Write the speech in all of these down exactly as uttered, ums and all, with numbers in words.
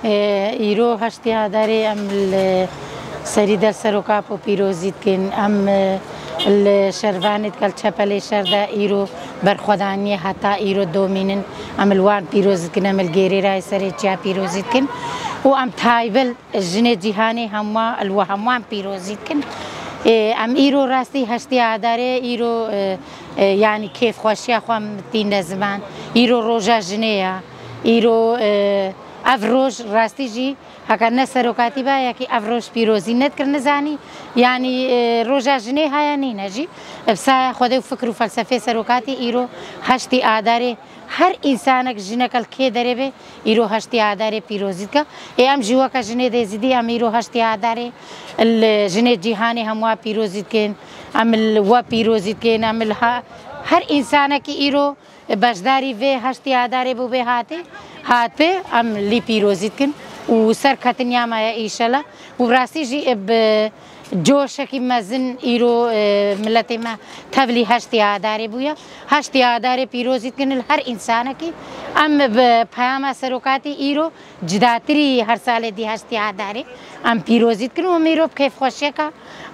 Ê, îro heştê Adarê em li serî del Serok Apo pîrozî dikin. Em, e, li Şervanê digel Çepelê şer de îro berxwedaniyê heta îro domînin. Em li wan pîroz dikin, em li Gêrêrayê Serê Çiya pîrozî dikin. Û em taybet jinê cîhanê hemwa, li we hemwan pîrozî dikin. Ê, em îro rastî heştê Adarê, îro, e, e, yanî kêfxweşiya xwe em tîne ziman. Îro roja jinê ye. Îro, e, ev roj rastî jî heke ne serokatî ba, yekî ev roj pîrozî nedikirin, nizanî. Yanî, e, roja jinê haya nîne jî. Bi saya Xwedê û fikir û felsefê serokatî îro heştê Adarê her însanek, jinek li kê derê be, îro heştê Adarê pîrozî dike. Ê em jî weke jinê dê zîdî em îro heştê Adarê li jinê cîhanê hemwa pîrozî dikin. Em li we pîrozî dikin, em li ha-, her însanekî îro beşdarî vê heştê Adarê bû bê hatî, hat pê, em lî pîrozî dikin û serketiniya me ye înşela. Û bi rastî jî bi coşekî mezin îro, e, miletê me tevlî heştê Adarê bûye. Heştê Adarê pîrozî dikin li her însanekî. Em bi peyama serokatî îro cudatirî her salê dî heştê Adarê em pîrozî dikin û em îro bi kêfxweşiyeke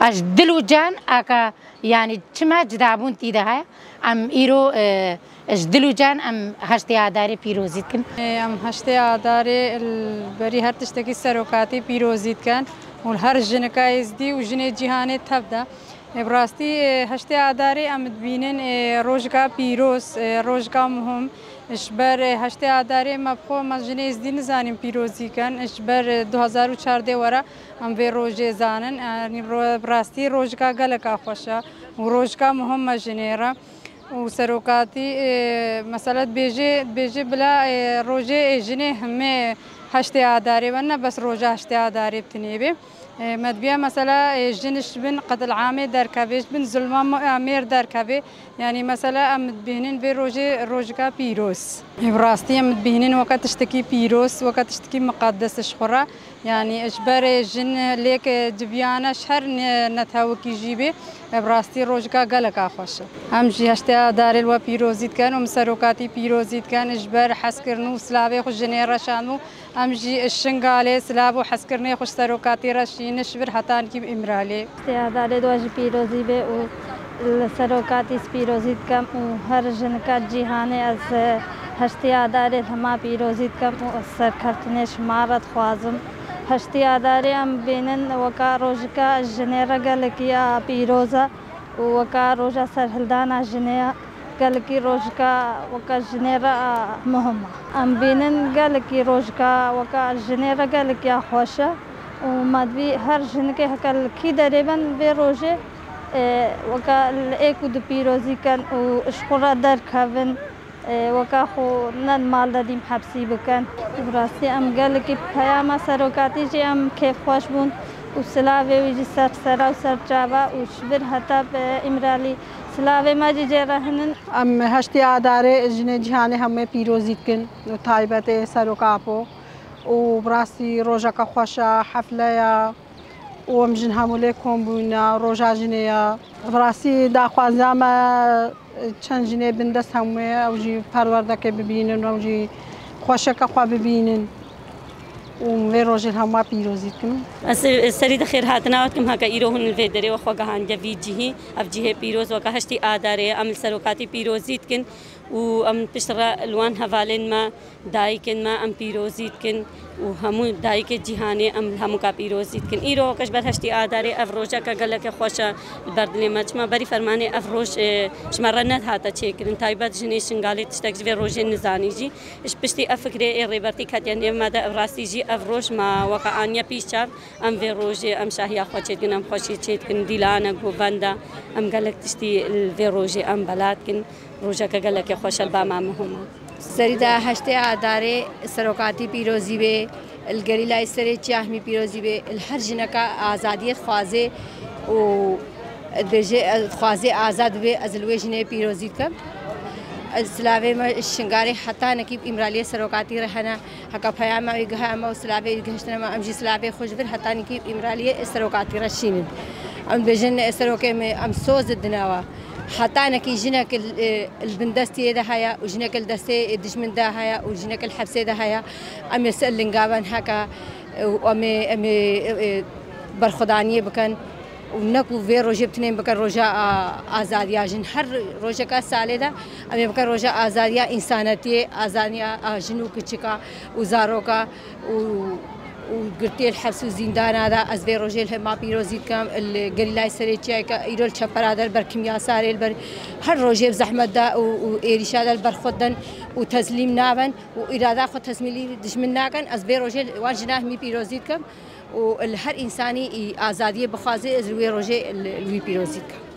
ez dil û can aka, yanî çima cudabûn tî de heye. Em îro, e, ji dil û can em heştê Adarê pîrozî dikin. Em heştê Adarê li berî her tiştekî serokatî pîrozî dikin û li her jinika êzdî û jinê cîhanê tev de. Ê, bi rastî, ê, heştê Adarê em dibînin, ê, rojika pîroz, ê, rojika muhim. Ji ber, ê, heştê Adarê me bi xwe, me jinê êzdî nizanîn pîrozî kin. Ji ber, ê, du hezar û çardeh were em vê rojê zanin. Yanî ro-, bi rastî rojika geleka xweş e û rojika muhim me jinê re. Û serokatî, e, mesela dibêje, dibêje bila, e, rojê, e, jinê hemê heştê Adarê be, ne bes roja heştê Adarê bi tinê be. E, me dibiya mesela, e, jin ji bin qetil amê derkeve, ji bin zulma me-, amêr derkeve. Yanî mesela em dibînin vê rojê rojika pîroz. E, bi rastî em dibînin weke tiştekî pîroz, weke tiştekî miqedes ji xwe re. Yanî ji ber jin lêk civiyane ji her ne-, netewekî jî bê, bi rastî rojika geleka xweş e. Em jî heştê Adarê li we pîrozî dikin û min serokatî pîrozî dikin ji ber hezkirin û silavê xwe jinê re şand û em jî Şingalê silav û hezkirinê xwe ji serokatî re şînin ji vir hetankî bi Îmraliyê. Heştê Adarê di we jî pîrozî bê û li serokatî spîrozî dikim û her jinika cîhanê ez heştê Adarê hema pîrozî dikim û ez serkeftinê ji ma re dixwazim. Heştê Adarê em bînin weka rojika jinê re gelekî a pîroz e û weka roja serhildana jinê ye, gelekî rojika weka jinê re a muhim e. Em bînin gelekî rojika weka jinê re gelekî a xweş e û me dibî her jinikê heke li kî derê bin vê rojê, e, weka li êk û du pîrozî kin û ji xwe re derkevin. Ê, weka xwe ne di mal de dîm hepsî bikin. Bi rastî em gelekî peyama serokatî jî em kêfxweş bûn û silavê wî jî ser sera û ser çava û ji vir heta bi Îmralî silavê me jî jê re hinin. Em heştê Adarê jinê cîhanê hemû pîrozî dikin û taybetê Serok Apo û bi rastî rojeke xweş e, hefle ye. û em jin hemû lê kom bûne, roja jinê ye. Bi rastî daxwaza me çend jinê bin dest hemû ye, ew jî perwerdekê bibînin, ew jî xweşeke xwe bibînin û vê rojê li hemû pîrozî dikim. Ez serî de xêrhatina we dikim, heke îro hûn li vê derê we xwe gihandiye vî cihî. Ev cihê pîroz weke heştê Adarê ye, em li serokatî pîrozî dikin û em piştre li wan hevalên me, dayikên me, em pîrozî dikin û hemû dayikê cîhanê em li hemûka pîrozî dikin. Îro weke ji ber heştê Adarê ev rojeke geleke xweş e li ber dilê me. Çima berî fermanê ev roj, e, ji me re nedihate çêkirin. Taybet jinê Şingalê tiştek ji vê rojê nizanî jî. Ji piştî ev fikrê ê Rêbertî ketiye nêv me de, ev rastî jî ev roj me weke aniye pîş çav. Em vê rojê em şahiya xwe çêdikin, em xweşî çêdikin, dîlanek govend e. Em gelek tiştî li vê rojê em bela dikin. Rojeke gelekê xweş e, li ba me muhim e. Serî de heştê Adarê serokatî pîrozî bê, li gerîlayê Serê Çiyahmî pîrozî bê, li her jineka azadiyê dixwazê û dibêje, ez dixwazê azad bibê, ez li wê jinê pîrozî dikim. Ez silavê me Şingalê hetanekî bi Îmraliyê serokatî re hene. Heke peyama wî giha me û silavê wî gihiştine me, em jî silavê xwe ji vir hetanîkî Îmraliyê serokatî re şînin. Em dibêjin, serokê me, em soz didine we. Hetanekî jinek li, li bin destê de heye û jinek li destê dijmin de heye û jinek li hepsê de heye. Em ê ser lingaven heke û em ê, em ê, e, berxwedaniyê bikin û ne ku vê rojê bitinên bikin roja a, azadiya jin. Her rojeka salê de em ê bikin roja azadiya însanetiyê, azadiya a jin û kiçika û zaroka û û girtiyê li heps û zîndana de. Ez vê rojê li hema pîrozî dikim li gerîlayê serê çiyayê ke îro li çepera der ber kimyasarê li ber her rojê bi zehmet de û, û êrîşa de li ber xwe din û teslîm nabin û îrada xwe teslîmî dijmin nakin. Ez vê rojê li wan jina hemî pîrozî dikim û li her însanî î azadiyê bixwaze ez li wê rojê li, li wî pîrozî dikim.